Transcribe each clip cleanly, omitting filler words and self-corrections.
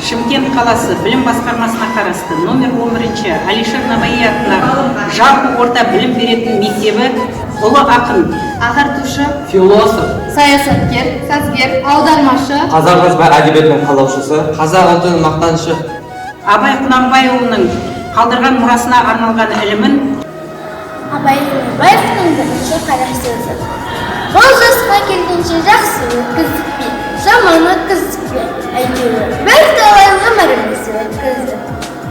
Шымкент қаласы білім басқармасына қарасты номер 11-ші Әлишер Наваи атындағы жалпы орта білім беретін мектебі ұлы ақын, ағартушы, философ, саясаткер, сазгер, аудармашы, қазақ жазба әдебиетінің қалаушысы, қазақ ұлтының мақтанышы Абай Құнанбайұлының қалдырған мұрасына арналған ілімін Абай Құнанбаевтың бірінші қара сөзі. Бұл жасқа келгенше жақсы өткіздік пе, жаман өткіздік пе, әйтеуір бірталай өмірімізді өткіздік.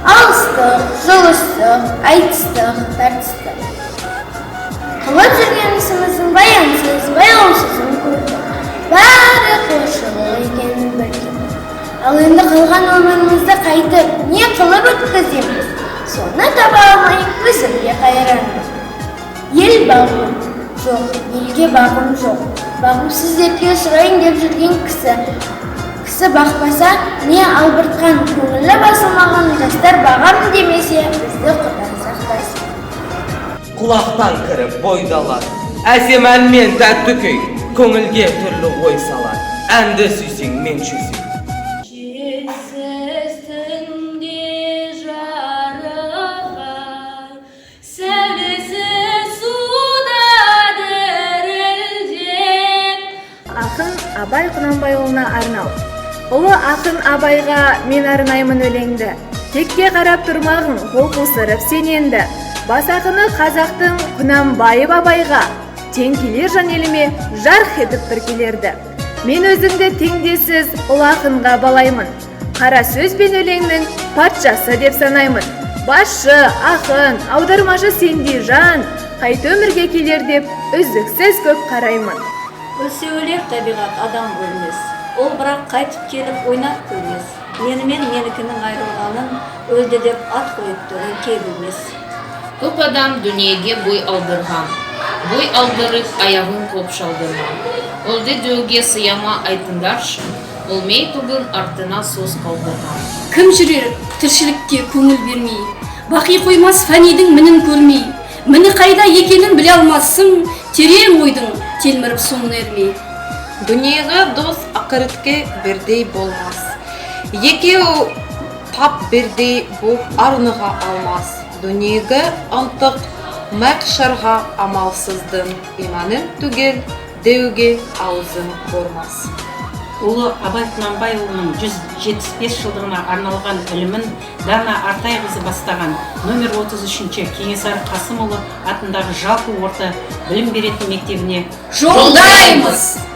Алыстық, жұлыстық, айтыстық, тартыстық. Қылып жүрген ісіміздің баянсыз, баяусызын көрдік. Бәрі қылшылық екенін білдік. Ал енді қалған өмірімізді қайтып, не қылып өткіземіз? Соны таба алмай, өзімге қайранмын. Ел бағу жоқ, елге бағым жоқ. Бағымсыз дертке ұшырайын деп жүрген кісі. Кісі бақпаса, не албыртқан, көңілі басылмаған жастар бағам демесе, бізді Құдай сақтасын. Құлақтан кіріп бойды алар әсем ән мен тәтті күй, көңілге түрлі ой салар. Әнді сүйсең, мен сүйсең. Желсіз түнде жарық ай, сәулесі суда дірілдеп. Ақын Абай Құнанбайұлына арнау. Ұлы ақын Абайға мен арнаймын өлеңді. Текке қарап тұрмағын, қол қусырып сен енді. Бас ақыны қазақтың Құнанбаев Абайға тең келер жан еліме жарқ етіп бір келерді. Мен өзіңді теңдесіз ұлы ақынға балаймын. Қара сөз бен өлеңнің патшасы деп санаймын. Басшы, ақын, аудармашы сендей жан қайта өмірге келер деп үздіксіз көп қараймын. Өлсе өлер табиғат, адам өлмес. Ол бірақ қайтып келіп ойнап күлмес. Менімен менікінің айырылғанын өлді деп ат қойыпты өңкей білмес. Көп адам дүниеге бой алдырған. Бой алдырып, аяғын көп шалдырған. Өлді деуге сыя ма, айтыңдаршы? Өлмейтұғын артына сөз қалдырған. Кім жүрер тіршілікке көңіл бермей, бақи қоймас фәнидің мінін көрмей, міні қайда екенін біле алмассың, терең ойдың телміріп соңына ермей. Дүниеге дос ақыретке бірдей болмас. Екеуі тап бірдей боп арныға алмас. Дүниеге ынтық мәқшарға амалсыздың иманым түгел деуге аузың бармас. Ұлы Абай Құнанбайұлының 175 жылдығына арналған ілімін Дана Артайқызы бастаған номер 33-ші Кенесары Қасымұлы атындағы жалпы орта білім беретін мектебіне жолдаймыз.